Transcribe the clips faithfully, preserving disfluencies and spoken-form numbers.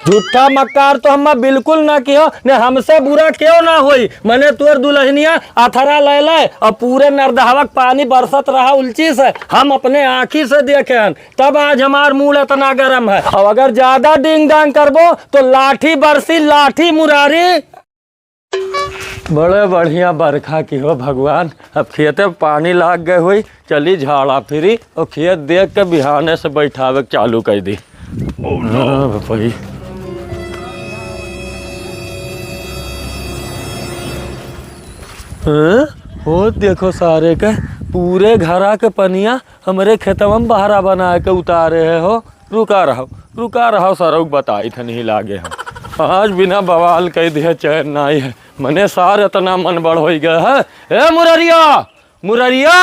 झूठा मक्कार तो हम बिल्कुल ना किहो, ने हमसे बुरा क्यों ना होई। मने तोर दुलहनिया अथरा ले ले और पूरे नरदहवा क पानी बरसत रहा उलची से, हम अपने आँखी से देखे हन, तब आज हमार मूड इतना गरम है। और अगर ज्यादा डिंग डांग करबो तो लाठी बरसी, लाठी मुरारी। बड़े बढ़िया बरखा किहो भगवान, अब खेते में पानी लाग गए होई, चली झाड़ा फिरी और खेत देख के बिहाने से बैठावे के चालू कर दी। हाँ, बपई। हाँ? हो देखो सारे के, पूरे घरा के पनिया हमरे खेतवा में बहरा बना के उतारे है हो। रुका रहो, रुका रहो, सरऊ बताई थे नहीं लागे हम। आज बिना बवाल कह दिया चैन नाई है। मने सार इतना मन बड़ होई गया है। ए मुररिया, मुररिया।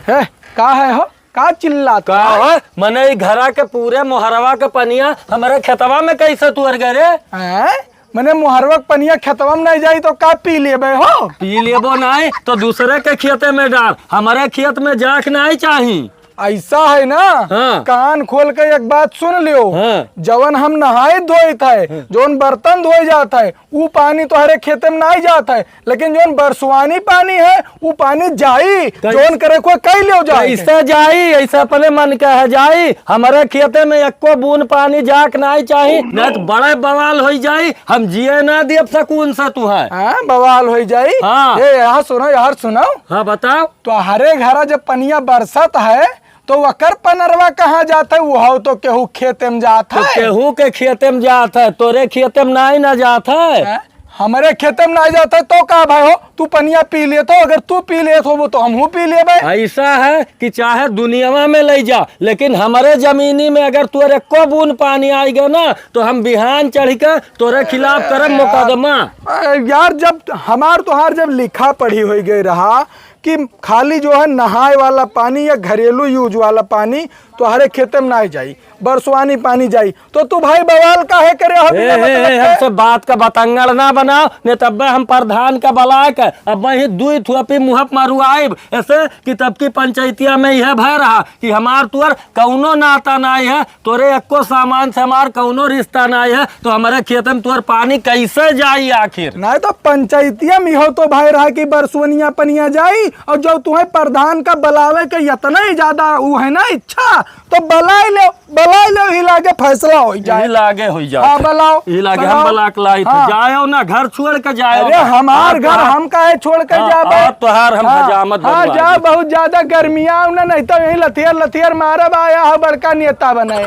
हे, का है हो? का चिल्लात का हो? है? मने ई घरा के पूरे मोहरवा के पनिया हमरे खेतवा में कैसे तुअर गए रे? हैं? मने मोहरवा के पनिया खेतवा में नहीं जाई तो का पी लेबे हो? पी लेबो नहीं तो दूसरे के खेते में डाल, हमारे खेत में जाक नहीं चाही। ऐसा है ना, हाँ। कान खोल के एक बात सुन लियो। हाँ। जवन हम नहाए धोइत है, हाँ। जवन बर्तन धोए जात है, ऊ पानी तोहरे खेते में नहीं जात है, लेकिन जवन बरसवानी पानी है, ऊ पानी जाई, कैस-, जवन करे को कई लियो जाए। कैसे जाई? ऐसा अपने मन का है जाई। हमारे खेते में एको बूंद पानी जाक नहीं चाही, नहीं तो बड़े बवाल होई जाई। हम जिए ना देब सकून से तुहार। हाँ, बवाल होई जाई। हाँ। ए, यहाँ सुनो, यार सुनो। हाँ, बताओ। तोहरे घरा जब पनिया बरसत है, तो ओकर पनरवा कहाँ जात है? वो तो केहू खेते में जात तो है। केहू के खेते में जात है, तोरे खेते में नाई ना जात है। हैं? हमरे खेते में नाई जात है, तो का भाई हो, तू पनिया पी लेत हो, अगर तू पी लेत हो, वो तो हमहू पी लेबे। ऐसा है कि चाहे दुनियावा में ले जा, लेकिन हमारे जमीनी में अगर तोरे एको बूंद पानी आई गयो ना, तो हम बिहान चढ़ के तोरे खिलाफ करब मुकदमा। अरे यार, जब हमार तोहार जब लिखा पढ़ी होई गई रहा, कि खाली जो है नहाए वाला पानी या घरेलू यूज वाला पानी तोहरे खेते में ना जाई, बरसवानी पानी जाई, तो तू भाई बवाल काहे करे हो ए, बिना ए, मतलब ए, के? हमसे बात का बतंगड़ ना बनाओ, नहीं तब हम प्रधान का बलाय के अब वही दुई थोपी मुँह पर मरुआइब। ऐसे कि तब की पंचायतिया में यह भय रहा कि हमार तुअर कौनो नाता नाई है, तोरे एको सामान से हमार कौनो रिश्ता नाई है, तो हमारे खेत में तोर पानी कैसे जाई आखिर? नहीं तो पंचायतिया में हो तो भाई रहा कि बरसवनिया पनिया जाई, और जब तुम्हें प्रधान का बुलावे के इतना ही ज्यादा वो है ना इच्छा, तो बुलाए ले, बुलाए ले, ही लागे फैसला हो जाए। ही लागे हो जाए। हाँ, बुलाओ, ही लागे हम बुलाओ। बुला के लाई थे। हाँ। जाओ ना, घर छोड़ के जाओ अरे ना। हमार हाँ, घर हाँ। हम काहे छोड़ के हाँ, जाबे? हाँ, तोहार हम हाँ, हजामत हाँ, बनवा जा, दी। बहुत ज्यादा गर्मिया ना, नहीं तो यही लथियर लथियर मारब, आया हो बड़का नेता बने।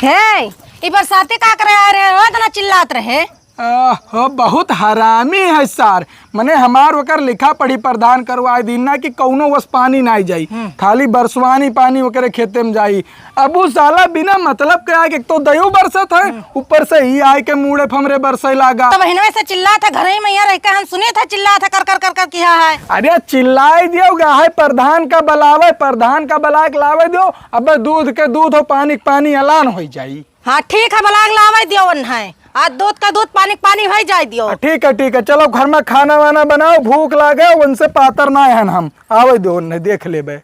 हे, ई बरसाती का करे आ रहे हो, इतना चिल्लात रहे? आह, हो, बहुत हरामी है सार। मने हमार ओकर लिखा पढ़ी प्रधान करवाए दीन ना कि कौनो वस पानी नाई जाई, हम्म। खाली बरसवानी पानी ओकरे खेते में जाई। अब उ साला बिना मतलब के आके एक तो दयो बरसत है, हम्म। ऊपर से ही आए के मूड़े फमरे बरसे लागा। तब हिनवे से चिल्लात है, घर ही में यहाँ रह के हम सुने थे चिल्लात है, कर कर कर कर किया है। अरे चिल्लाए दियो गा है, प्रधान का बलावे, प्रधान का बला के लावे दियो। अब दूध के दूध हो, पानी के पानी, ऐलान हो जाई। हाँ, ठीक है, बलाक लावे दियो उन्हें। आज दूध का दूध, पानी का पानी होई जाए दियो। हाँ, ठीक है, ठीक है, चलो घर में खाना वाना बनाओ, भूख लागे, उनसे पातर ना हन हम। आवे दियो उन्हें, देख लेबे।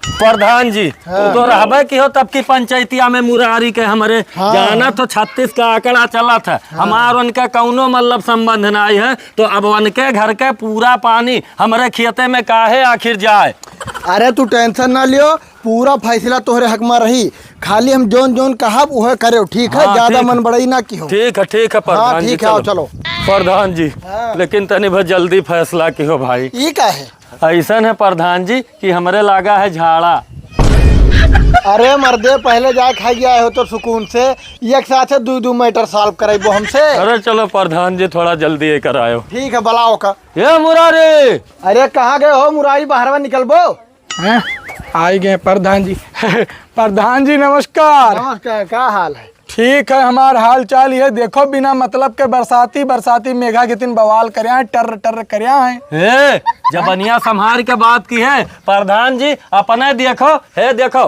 प्रधान जी, हाँ। तू तो रहबे की हो तब की पंचायतिया में मुरारी के हमरे हाँ। जाना तो छत्तीस का आंकड़ा चला था। हाँ। हमार उनका कौनो मतलब संबंध नाई है, तो अब उनके घर के पूरा पानी हमरे खेते में काहे आखिर जाए? अरे तू tension ना लियो, पूरा फैसला तोहरे हक में रही, खाली हम जौन जौन कहब उहे करेव, ठीक है? हाँ, ज्यादा ठीक। मन बड़ई ना किहो। ठीक है, ठीक है हाँ, प्रधान जी, ठीक है, आओ, चलो। चलो। प्रधान जी, हाँ। लेकिन तनी भर जल्दी फैसला किहो भाई। ई का है? ऐसन है प्रधान जी कि हमरे लागा है झाड़ा। अरे मर्दे, पहले जाए खाई आए हो तो सुकून से, एक साथ है दू दू matter solve कराइबो हमसे। अरे चलो प्रधान जी, थोड़ा जल्दी ये करायो। ठीक है, बुलाओ का। ए मुरारी! अरे कहाँ गए हो मुरारी, बाहरवा निकलबो? हैं? आई गए प्रधान जी। प्रधान जी, नमस्कार। नमस्कार, का हाल है? ठीक है, हमार हाल चाल ये देखो, बिना मतलब के बरसाती, बरसाती मेघा के दिन बवाल करया है, टर्र, टर्र करया है। ए, जबनिया संभार के बात की है, प्रधान जी, अपने देखो, हे देखो,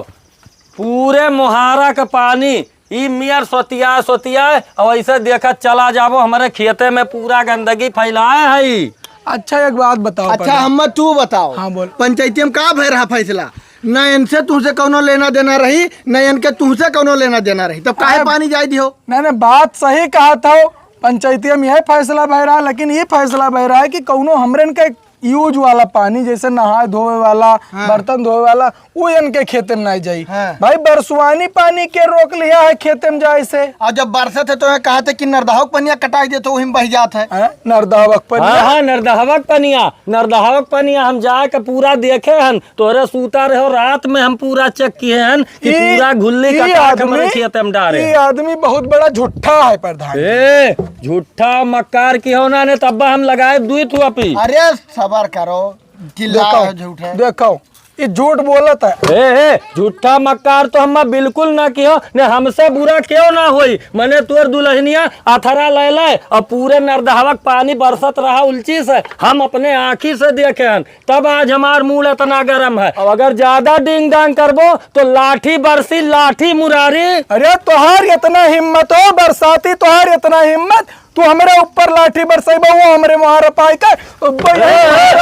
पूरे मोहारा के पानी ई मियर सोतिया, सोतिया, और ऐसे देखत चला जाबो, हमरे खेते में पूरा गंदगी फैलाए है। अच्छा, एक बात बताओ अच्छा, प्रधान। हम तू बताओ। हाँ, बोल। पंचायती में का भय रहा फैसला? न इनसे तुहसे कौनो लेना देना रही, न इनके तुहसे कौनो लेना देना रही, तब काहे अब पानी जाए दिहो? नहीं, नहीं, बात सही कहत हो, पंचायतिया में यह फैसला भय रहा, लेकिन ये फैसला भय रहा है कि कौनो हमरन के यूज वाला पानी, जैसे नहाए धोए वाला, हाँ। बर्तन धोए वाला, वो इनके खेते में नहीं जाई। हाँ। भाई, बरसुआनी पानी के रोक लिया है खेते में जाए से। और जब बरसत है तो ये कहते कि नरदहवा के पनिया कटाई देते, वही में बह जात है। हाँ, नरदहवा के पनिया। हाँ, हाँ, नरदहवा के पनिया, नरदहवा के पनिया हम जाए के पूरा देखे हन, तोहरे सूता रहो, रात में हम पूरा चेक किए हन कि ई, पूरा गुल्ली ई का काट आदमी, हमरे खेत में डारे। ई आदमी बहुत बड़ा झूठा है प्रधान। ए, झूठा मक्कार की हो ना ने, तब हम लगाए दुई थुआपी। अरे सबर करो, चिल्ला देखो, रहे झूठे। देखो, ई झूठ बोलत है। ए, ए, झूठा मक्कार तो हम बिल्कुल ना कियो, ने हमसे बुरा क्यों ना होई। मने तोर दुल्हनिया अथरा ले ले और पूरे नरदहवा के पानी बरसत रहा उलची से, हम अपने आँखी से देखे हन। तब आज हमार मूड इतना गरम है। अब अगर ज्यादा डिंग डांग करबो तो लाठी बरसी, लाठी मुरारी। अरे तोहार इतना हिम्मत हो बरसाती, तोहार इतना हिम्मत, तू हमरे ऊपर लाठी बरसैबो, वो हमरे मुहार पाई के। ए, ए,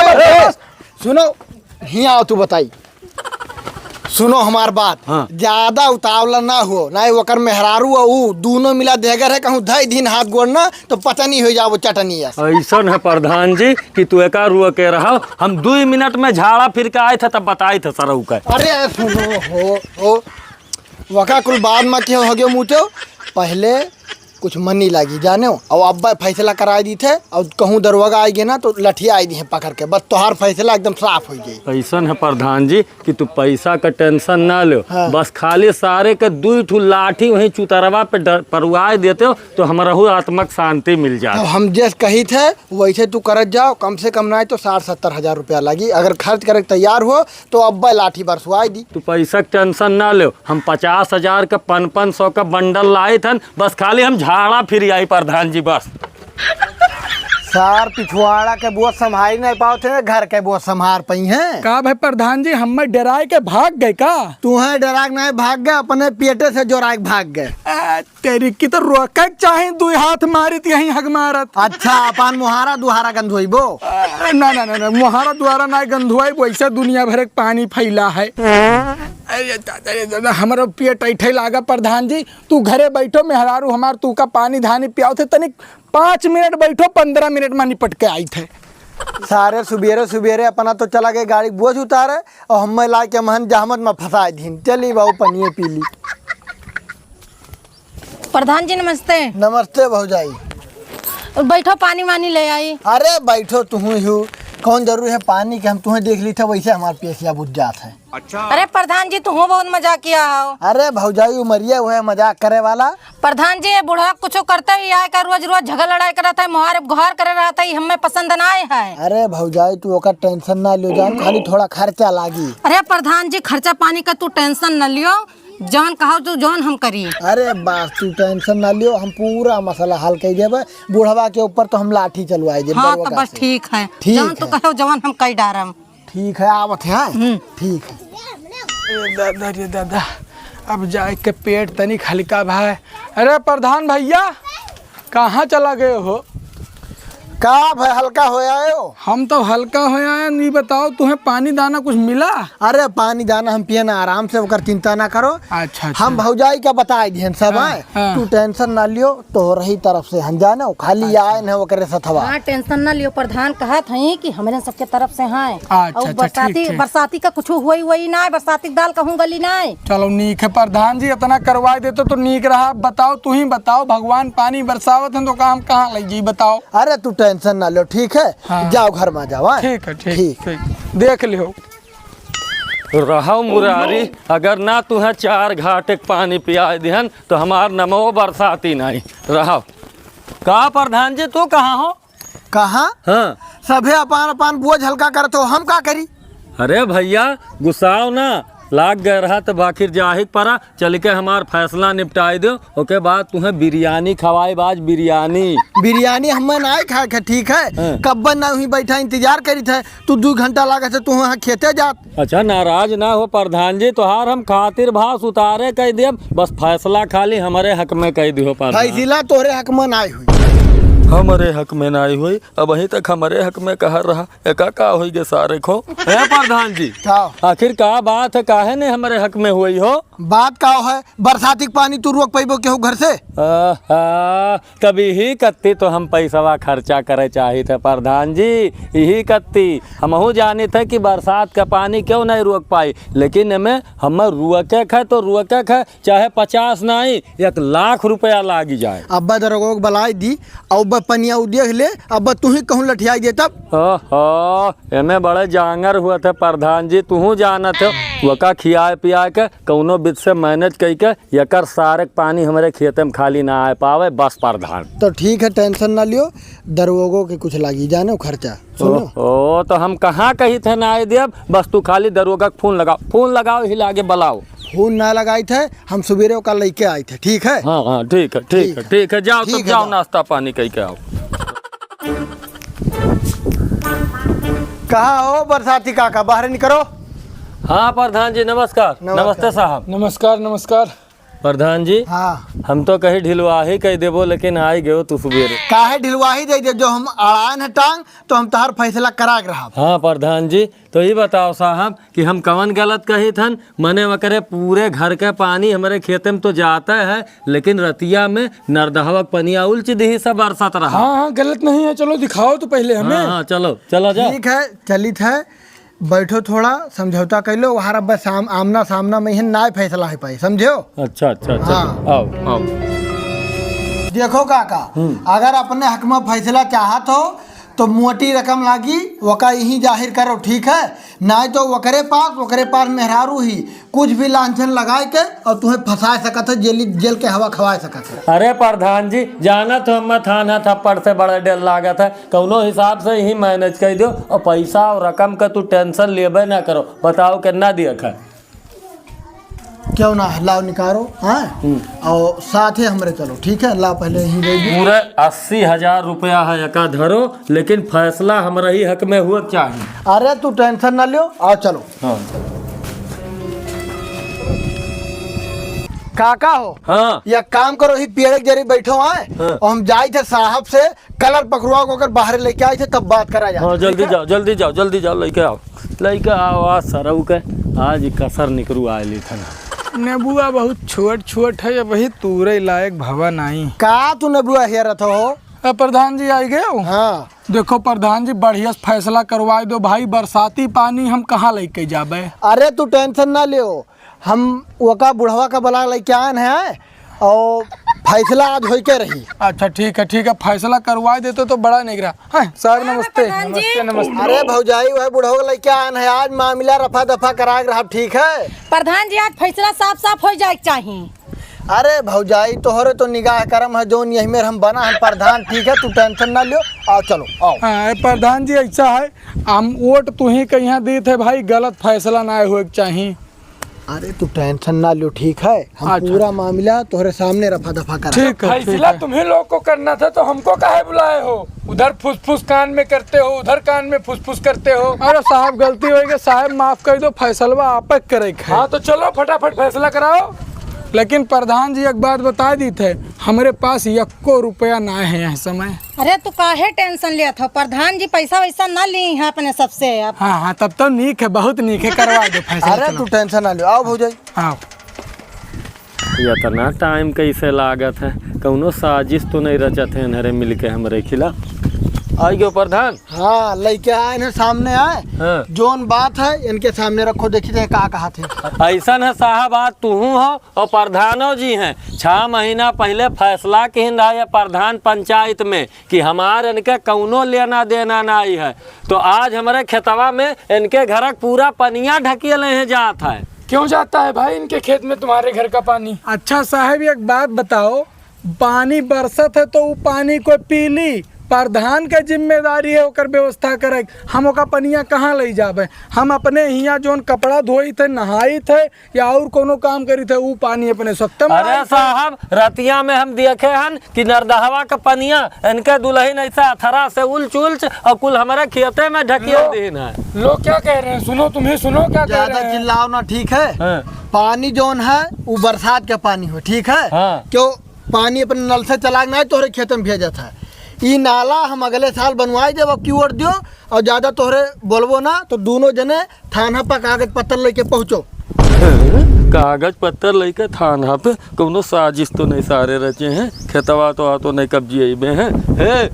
ए, ए, सुनो, हियाँ आओ, तू बताई। सुनो हमार बात, हाँ। ज्यादा उतावला ना हो, ना ओकर मेहरारू अउ ऊ दोनों मिला देगर है, कहूँ धई दिन हाथ गोड़ ना, तो पटनी हो जाबो चटनी अस। ऐसन है प्रधान जी कि तू एका रुआ के रहो, हम दुई मिनट में झाड़ा फिर के आए थे तब बताई थे सरऊ का। अरे सुनो हो, हो, वका कुल बाद में क्यों हो गयो मुँह तो? पहले कुछ मनी लागी जाने हो, और अब्बा फैसला कराई दी थे, और कहूँ दरोगा आई गए ना तो लठिया आई दी है पकड़ के, बस तोहार फैसला एकदम साफ हो जाई। ऐसन है प्रधान जी कि तू पैसा का टेंशन ना लो, हाँ। बस खाली सारे के दुई ठू लाठी वहीं चुतरवा पे डर-, परवाए देते हो तो हमरहू आत्मा के शांति मिल जाए। अब हम जैस कही थे वैसे तू करत जाओ, कम से कम ना तो साठ सत्तर हजार रुपया लागी। अगर खर्च करे के तैयार हो तो अब्बे लाठी बरसवाई दी। तू पैसा के टेंशन ना लो, हम पचास हजार का पन पन सौ का बंडल लाए थन, बस खाली हम झाड़ा फिर आई प्रधान जी बस। सार पिछवाड़ा के बोझ संभारी नहीं पावत है, घर के बोझ संभार पई हैं। का भाई प्रधान जी, हमें डराए के भाग गए का? तू है डरा के नहीं भाग गए, अपने पेटे से जोराए के भाग गए। आ, तेरी की तो रोके के चाहे, दुई हाथ मारित यहीं हग मारत। अच्छा, अपन मुहारा दुहारा गंधोइबो? आ, ना, ना, ना, ना, मुहारा दुहारा ना गंधोइबो, ऐसे दुनिया भर के पानी फैला है। अरे दादा, अरे दादा, हमारा पेट ऐठे लागा प्रधान जी, तू घरे बैठो, मेहरारू हमार तू का पानी धानी पियाओ थे, तनिक पाँच मिनट बैठो, पन्द्रह मिनट में निपट के आई थे। सारे सुबेरे सुबेरे अपना तो चला गए गाड़ी के बोझ उतारे, और हमें ला के महन जहमत में फंसा दीन। चली बाबू, पनिए पी ली। प्रधान जी, नमस्ते। नमस्ते भौजाई। बैठो, पानी वानी ले आई। अरे बैठो, तुहूँ ही हो। कौन जरूरी है पानी के, हम तुहें देख ली थे, वैसे हमार पियसिया बुझ जात है। अच्छा। अरे प्रधान जी, तुहूँ बहुत मजाकिया हो। अरे भौजाई, उमरिया हुआ है मजाक करे वाला। प्रधान जी, ये बूढ़ा कुछ करते ही आए का, रोज रोज झगड़ लड़ाई करत है, मुहार गुहार करे रहत है, ई हमें पसंद ना आए है। अरे भौजाई, तू ओकर टेंशन ना लियो जान, खाली थोड़ा खर्चा लागी। अरे प्रधान जी, खर्चा पानी का तू टेंशन न लियो, जौन कहो तू, जौन हम करी। अरे बस तू टेंशन ना लियो, हम पूरा मसला हल कर देबे। बुढ़वा के ऊपर तो हम लाठी चलवाई देब हाँ, दरोगा तो बस से। ठीक है, ठीक जौन तू है। कहो, जौन हम कई डारम। ठीक है, आवत है। हम्म। ठीक है। ए दादा रे दादा, अब जाए के पेट तनिक हल्का भा। अरे प्रधान भैया, कहाँ चला गए हो? का भाई, हल्का हो आए हो? हम तो हल्का हो आए, नहीं बताओ, तुम्हें पानी दाना कुछ मिला? अरे पानी दाना हम पिए ना, आराम से, ओकर चिंता ना करो। अच्छा, अच्छा। हम भौजाई का बताए दिहन सब हाँ, है। हाँ। तू टेंशन ना लियो, तोहरे ही तरफ से हम जाने, खाली अच्छा। आए न ओकरे सथवा। हाँ, टेंशन ना लियो, प्रधान कहत हई कि हमरे सबके तरफ से हैं। अच्छा, और अच्छा, बरसाती, ठीक, ठीक। बरसाती का कुछ हुई वही ना है, बरसाती की दाल कहूँ गली ना है। चलो नीक है प्रधान जी, इतना करवाए देते तो नीक रहा। बताओ, तू ही बताओ, भगवान पानी बरसावत हैं तो काम कहाँ लग जी, बताओ। अरे तू टेंशन ना लो, ठीक है? हाँ। जाओ घर में जाओ, हाँ? ठीक है, ठीक, ठीक। ठीक। देख लियो। रहो मुरारी, अगर ना तुहें चार घाटे के पानी पियाए दिहन तो हमार नमो बरसाती नहीं। रहो। का प्रधान जी, तू कहाँ हो? कहाँ? हाँ। सभे अपान अपान बोझ हल्का करत हो, हम का करी? अरे भैया, गुस्साओ ना, लाग गए रहा तो बाखिर जाहिक परा, चल के हमार फैसला निपटाए दो, ओके बाद तुहें बिरयानी खवाए, बाज बिरयानी। बिरयानी हमें ना खाए के, ठीक है? हाँ। कब्बन ना हुई बैठा इंतजार करी थे, तू दू घंटा लागे से तू वहाँ खेते जात। अच्छा, नाराज ना हो प्रधान जी, तोहार हम खातिर भास उतारे कह देब, बस फैसला खाली हमरे हक में कह दियो प्रधान। फैसला तोहरे हक में ना हुई। हमरे हक में नाई होई, अबहीं तक हमरे हक में कहर रहा, एका का होई गे सारे को? ए प्रधान जी, का? आखिर का बात है, काहे ने हमरे हक में होई हो? बात का है? बरसाती के पानी तू रोक पइबो केहू घर से? आहा, तब इही कत्ती तो हम पैसवा खर्चा करे चाहित है प्रधान जी, इही कत्ती। हमहू जानित है कि बरसात का पानी केहू नहीं रोक पाई, लेकिन एमे हमर रोके क है तो रोके क है, चाहे पचास नाई, एक लाख रुपया लागी जाए। अब्बा दरोगा के बलाई दी, अउ अब्बा पनिया उ देख ले, अब्बा तू ही कहूँ लठियाई दे तब। ओहो, एमे बड़े जांगर हुआ थे प्रधान जी, तू जानत हो, वका खियाए पियाए के कौनो विध से मैनेज कई के एकर सारे के पानी हमरे खेते में खाली ना आए पावे, बस प्रधान। तो ठीक है, टेंशन ना लियो, दरोगो के कुछ लागी जाने खर्चा। सुनो। ओ, ओ, तो हम कहाँ कही थे ना आए देब, बस तू खाली दरोगा के फोन लगाओ, फोन लगाओ, ही लागे बुलाओ। फोन ना लगाई थे, हम सुबेरे ओका लइके आई थे, ठीक है? हाँ, हाँ, ठीक है, ठीक ठीक है, है। ठीक है, जाओ, ठीक तब है, जाओ, जाओ। नाश्ता पानी कई के आओ। कहाँ हो बरसाती काका, बाहर निकलो। हाँ प्रधान जी, नमस्कार। नमस्कार। नमस्ते साहब। नमस्कार, नमस्कार। प्रधान जी, हाँ। हम तो कही ढिलवाही कई देबो, लेकिन आई गयो तू सुबेरे। काहे ढिलवाही दे दे, जो हम अड़ान है टांग, तो हम तहार फैसला करा के रहब। हाँ प्रधान जी, तो ये बताओ साहब कि हम कवन गलत कही थन, मने वकरे पूरे घर के पानी हमरे खेते में तो जाता है, लेकिन रतिया में नरदहवा के पनिया उलच दिही सब बरसत रहा। हाँ, हाँ, गलत नहीं है, चलो दिखाओ तो पहले हमें। हाँ, हाँ, चलो, चलो जा। ठीक है, चलित है। बैठो, थोड़ा समझौता कर लो, वहाँ रब्बा साम-, आमना सामना में ही ना फैसला हो पाए, समझो? अच्छा, अच्छा, अच्छा, हाँ। आओ, आओ। देखो काका, हम्म। अगर अपने हक में फैसला चाहत हो तो मोटी रकम लागी, वका यहीं जाहिर करो, ठीक है? नाहीं तो वकरे पास, वकरे पास मेहरारू ही कुछ भी लांछन लगाए के और तुम्हें फंसा सकत है, जेल, जेल के हवा खवा सकत है। अरे प्रधान जी, जानत हो, हम थान है, थप्पड़ से बड़ा डर लागत है। कौनो हिसाब से ही मैनेज कर दो और पैसा और रकम का तू टेंशन लेबे ना करो। बताओ कितना दिया है? क्यों ना, लाओ निकालो, हाँ? हम्म। और साथे हमरे चलो, ठीक है? लाओ पहले ही दे दो। पूरे अस्सी हजार रुपया है, एका धरो, लेकिन फैसला हमरा ही हक में हुआ के चाहिए। अरे तू टेंशन ना लियो, आओ चलो। हाँ। काका हो, हाँ। एक काम करो, ही पेड़ के जरी बैठो आए, हाँ। और हम जाई थे साहब से कलर पकड़वा को अगर बाहर लेके आए थे तब बात करा जाए। हाँ, जल्दी ठीक है? जाओ, जल्दी जाओ, जल्दी जाओ, लेके आओ, लेके आओ। आज सरऊ के आज ही कसर निकरू आए ली था ना। नेबुआ बहुत छोट छोट है, ये वही तूरे लायक भवा नाई। का तू नेबुआ हेरत हो? ए, प्रधान जी आई गए हो? हाँ। देखो प्रधान जी, बढ़िया से फैसला करवाए दो भाई, बरसाती पानी हम कहाँ लेके जाबे? अरे तू टेंशन ना लियो, हम ओका बुढ़वा का बला लेके आन है और फैसला आज होई के रही। अच्छा ठीक है, ठीक है, फैसला करवाए देते तो बड़ा निक रहा। हाँ, सर हाँ, नमस्ते। प्रधान जी। नमस्ते, नमस्ते। अरे भौजाई, वह बुढ़वा का लेके आन है, आज मामला रफा दफा करा के रहा, ठीक है? प्रधान जी, आज फैसला साफ साफ हो जाए के चाही। अरे भौजाई, तोहरे तो निगाह करम है, जौन यही मेर हम बना है प्रधान, ठीक है, तू टेंशन ना लियो, आओ चलो, आओ। हाँ, ए प्रधान जी, ऐसा है, हम वोट तुही के यहाँ दी थे भाई, गलत फैसला ना होए के चाही। अरे तू टेंशन ना लियो, ठीक है, हम अच्छा। पूरा मामला तोहरे सामने रफा दफा करा। ठीक है, ठीक फैसला है। तुम्ही लोग को करना था तो हमको काहे बुलाए हो? उधर फुसफुस कान में करते हो, उधर कान में फुसफुस करते हो। अरे साहब, गलती हो गई साहब, माफ कर दो, फैसलवा आप करे के है। हाँ, तो चलो फटाफट फैसला कराओ। लेकिन प्रधान जी, एक बात बता दी थे, हमरे पास यक्को रुपया ना है यह समय। अरे, तू काहे टेंशन लेत हो? प्रधान जी पैसा वैसा ना ली हैं अपने सबसे अब। हाँ, हाँ, तब तो नीक है, बहुत नीक है, करवा दो फैसला, अरे, चलो। तू टेंशन ना लियो, आओ भौजाई। आओ। इतना टाइम कैसे लागत है? कौनो साजिश तो नहीं रचत है इन्हरे मिलके हमरे खिलाफ? आई गयो प्रधान। हाँ, लइके आए हैं, सामने आए। हाँ। जौन बात है, इनके सामने रखो, देखी थे का कहा थे। ऐसन है साहब, आज तू हो और प्रधानो जी हैं। छह महीना पहले फैसला किहिन रहा ये प्रधान पंचायत में कि हमार इनके कौनो लेना देना नाई है, तो आज हमरे खेतवा में इनके घर क पूरा पनिया ढकियल हैं जात है। क्यों जाता है भाई इनके खेत में तुम्हारे घर का पानी? अच्छा साहब, एक बात बताओ, पानी बरसत है तो उ पानी कोई पी ली? प्रधान के जिम्मेदारी है ओकर व्यवस्था करे। हम ओका पनिया कहाँ ले जाबे? हम अपने हियाँ जौन कपड़ा धोई थे, नहाई थे, या और कोनो काम करी थे, ऊ पानी अपने सत्तम अरे मारी थे। साहब, रतिया में हम देखे हन कि नरदहवा के पनिया इनके दुल्हन ऐसा अथरा से उलच उलच और कुल हमारे खेते में ढकिया लो, दीन है। लोग क्या कह रहे हैं? सुनो, तुम्हें सुनो क्या कह ज्यादा रहे हैं। चिल्लाओ ना, ठीक है? हाँ। पानी जौन है, वो बरसात का पानी हो, ठीक है? हाँ। क्यों पानी अपने नल से चला के ना तोहरे खेत में भेजत है। ई नाला हम अगले साल बनवाई देब, अब की ओर दियो, और ज्यादा तोहरे बोलबो ना, तो दोनों जने थाना पर कागज पत्तर लेके पहुँचो। कागज पत्तर लेके थाना पे? कौनो साजिश तो नहीं सारे रचे हैं, खेतवा तो आ तो नहीं कब्जियइबे हैं। हे,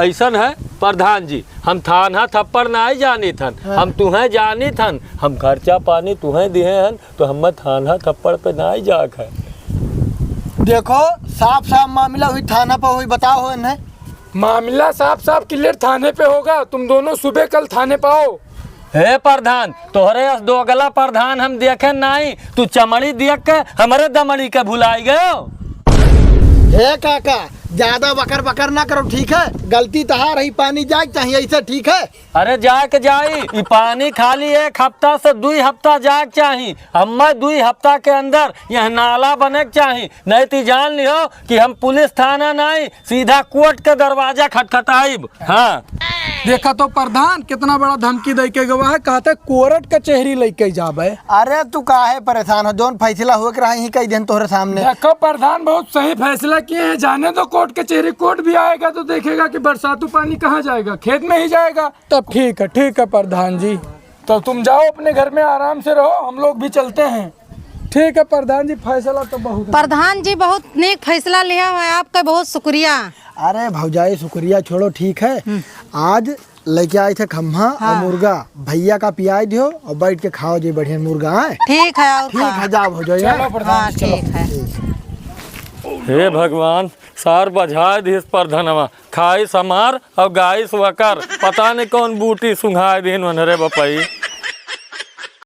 ऐसन है प्रधान जी, हम थाना थप्पड़ नाहीं जानित हन, हाँ। हम तुहें जानित हन, हम खर्चा पानी तुहें दिहे हन, तो हमें थाना थप्पड़ पे नाहीं जाक है। देखो, साफ साफ मामला हुई थाना पे हुई, बताओ इन्हें। मामला साफ साफ क्लियर थाने पे होगा, तुम दोनों सुबह कल थाने पे आओ। हे प्रधान, तोहरे अस दोगला प्रधान हम देखे नाहीं, तू चमड़ी देख के हमरे दमड़ी के भुलाई गयो। हे काका, ज्यादा बकर बकर ना करो, ठीक है? गलती तहार ही, पानी जाए चाहिए ऐसे, ठीक है? अरे जाए के जाई, ई पानी खाली एक हफ्ता से दुई हफ्ता जाए के चाही। हमें दुई हफ्ता के अंदर यह नाला बने के चाही, नहीं तो जान लियो कि हम पुलिस थाना नाहीं, सीधा कोर्ट के दरवाजा खटखटाइब। हाँ। देखा तो प्रधान कितना बड़ा धमकी दे के गवा है, कहते कोर्ट कचहरी लेके जाबे। अरे तू काहे परेशान हो, जौन फैसला हो के रहा ही कह देन तोहरे सामने। देखो प्रधान बहुत सही फैसला किए हैं, जाने दो कोर्ट कचहरी, कोर्ट भी आएगा तो देखेगा कि बरसातू पानी कहाँ जाएगा, खेत में ही जाएगा। तब ठीक है, ठीक है प्रधान जी। तो तुम जाओ अपने घर में आराम से रहो, हम लोग भी चलते हैं। ठीक है प्रधान जी, फैसला तो बहुत है। प्रधान जी बहुत नेक फैसला लिया है, आपका बहुत शुक्रिया। अरे भौजाई शुक्रिया छोड़ो, ठीक है। हम्म। आज लेके आए थे खम्हा और हाँ। मुर्गा, भैया का पियाई दियो और बैठ के खाओ जी बढ़िया मुर्गा है। ठीक है, और ठीक का? है, जाओ भौजाई। चलो हाँ। प्रधान हाँ, जी, चलो। ठीक है। हे भगवान, सार बझाए दिस प्रधनवा, खाइस हमार और गाइस वकर, पता नहीं कौन बूटी सुंघाए दिन वनरे बपई।